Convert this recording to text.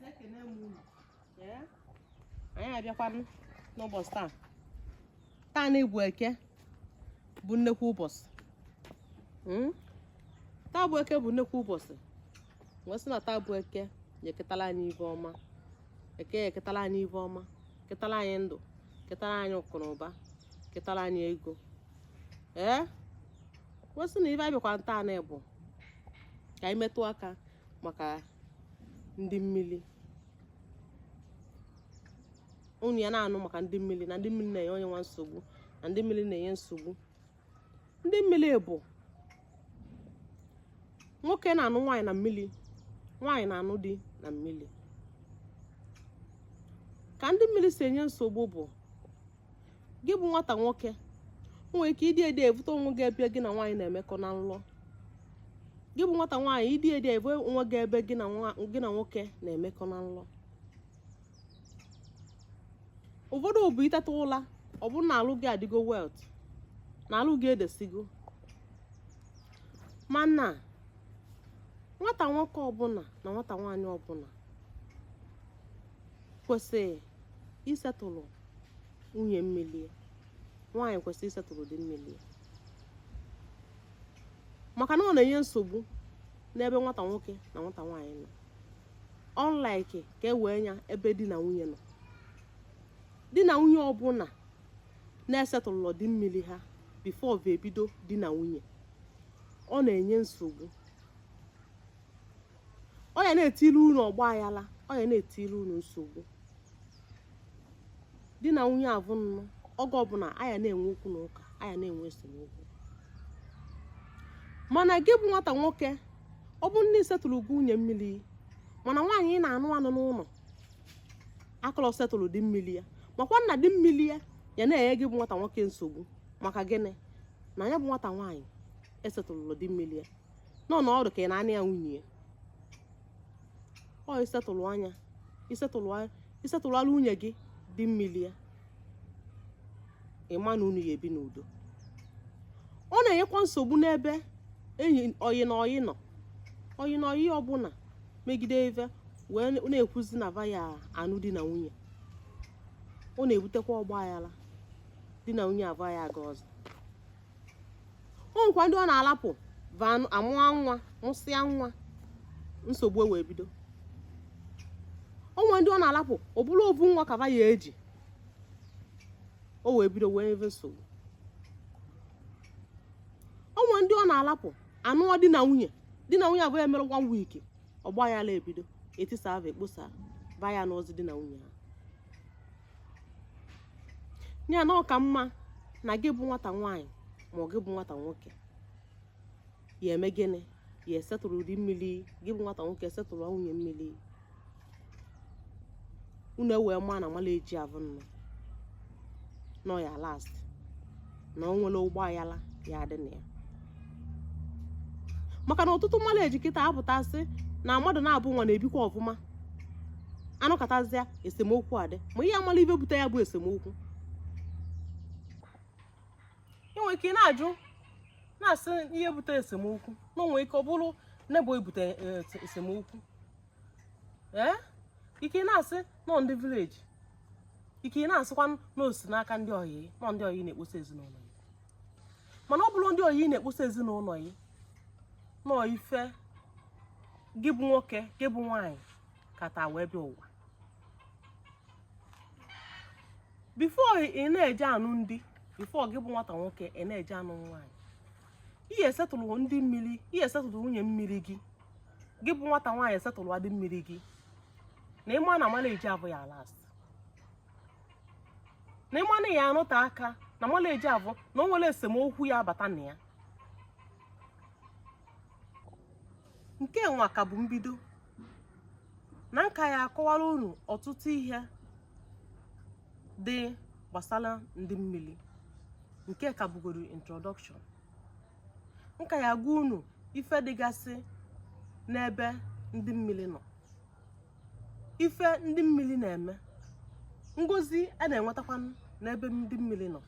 Ọhaneze, ekene m unu. Anyị abịakwanụ n'ụbọchị taa. Taa na-ebu Eke bụ nnekwu ụbọchị. Taa bụ Eke bụ nnekwu ụbọchị. Wee sị na taa bụ Eke ya eketala anyị ive ọma. Eke ya eketala anyị ive ọma, ketala anyị ndụ, ketala anyị akụ na ụba, ketala anyị ego. Ee, wee sị na ive anyị bịakwa taa na bụ ka anyị metụ aka maka ndị mmili. Unu ya na-anụ maka ndị mmili, na ndị mmili na-enye onye nwa nsogbu, na ndị mmili na-enye nsogbu. Ndị mmili bụ nwoke na-anụ nwaanyị na mmili, nwaanyị na-anụ di na mmili. Ka ndị mmili si enye nsogbu bụ, gị bụ nwata nwoke nwere ike ịdị edi evute onwe gị ebe gị na nwaanyị na-emekọ na nlọ. Gị bụ nwata nwaanyị, ịdị edi evu onwe gị ebe gị na nwoke na-emekọ na nlọ. Ụfọdụ bụ iteta ụla, ọ bụrụ na alụ gị adịgo wet, na alụ gị edesigo. Mana nwata nwoke ọbụla na nwata nwaanyị ọbụla kwesịrị isetụlụ nwunye mmili, nwaanyị kwesịrị isetụlụ di mmili, maka na ọ na-enye nsogbu n'ebe nwata nwoke na nwata nwaanyị nọ, unlike ka e wee nya ebe di na nwunye nọ. Di na nwunye ọbụla na-esetụlụ di mmili ha before va ebido di na nwunye, ọ na-enye nsogbu. Ọ ya na-etili unu ọgba aghara, ọ ya na-etili unu nsogbu. Di na nwunye avụ nnụ oge ọbụla aya na-enwe okwu na ụka, aya na-enwe esemokwu. Mana gị bụ nwata nwoke, ọ bụrụ na ị setụlụ gị nwunye mmili, mana nwaanyị ị na-anụ anụ n'ụlọ akọlọ setụlụ di mmili ya, makwa na di mmili ya ya na-enye gị bụ nwata nwoke nsogbu. Maka gịnị? Na ya bụ nwata nwaanyị esetụlụ di mmili ya nọ na ọdụ ka ị na-anị ya nwunye ya. Ọ isetụlụ anya, isetụlụ nwunye gị di mmili ya, ịma na unu ya ebi n'udo. Ọ na-enyekwa nsogbu n'ebe enyi oyi na oyi nọ. Oyi na oyi ọbụla megide ife wee na-ekwuzi na va ya anụ di na nwunye, ọ na-ebutekwa ọgba aghara. Di na nwunye avụ ya aga ọzọ. O nwekwa ndị ọ na-alapụ va amụọ nwa, mụsịa nwa, nsogbu wee bido. O nwere ndị ọ na-alapụ, ọ bụrụ ovu nwa ka va ya eji, o wee bido wee ebe nsogbu. O nwere ndị ọ na-alapụ anụọ di na nwunye, di na nwunye abụọ emere 1 week, ọgba aghara ebido, etisa ava, ekposa ba ya n'ozi di na nwunye ha. Ya na ọ ka mma na gị bụ nwata nwaanyị ma ọ gị bụ nwata nwoke ya eme gịnị? Ya esetụrụ di mmili. Gị bụ nwata nwoke, esetụrụ nwunye mmili, unu ewee maa na marriage avụ nnụ nọ ya last, na o nwere ụgbọ aghara ya adị na ya. Maka na ọtụtụ marriage kịta apụtasị na mmadụ na-abụ nwa na-ebikwa ọfụma, anọkọtazịa esemokwu adị, ma ihe amala ife bute ya bụ esemokwu. Ị nwere ike ị na-ajụ na-asị ihe bute esemokwu, na o nwere ike ọ bụrụ neighbour ebute esemokwu. Ee, ike ị na-asị nọ ndị village, ike ị na-asịkwa na o si n'aka ndị oyi, nọ ndị oyi na-ekposa ezinụlọ ya. Mana ọ bụrụ ndị oyi na-ekposa ezinụlọ ya, nọ ife gị bụ nwoke, gị bụ nwaanyị kata wee bịa ụwa. Before ị na-eje anụ ndị, before gị bụ nwata nwoke ị na-eje anụ nwaanyị, ihe esetụlụ ndị mmiri, ihe esetụlụ nwunye mmiri gị, gị bụ nwata nwaanyị esetụlụ adị mmiri gị, na ịma na marriage avụ ya last, na ịma na ya anụta aka na marriage avụ na o nwere esemokwu ya abata na ya. Nke nwa ka bụ mbido, na nka ya akọwara unu ọtụtụ ihe dị gbasara ndị mmiri. Nke ka bụgoro introduction. Nka ya gwa unu ife dịgasị n'ebe ndị mmiri nọ, ife ndị mmiri na-eme, ngozi a na-enwetakwa n'ebe ndị mmiri nọ.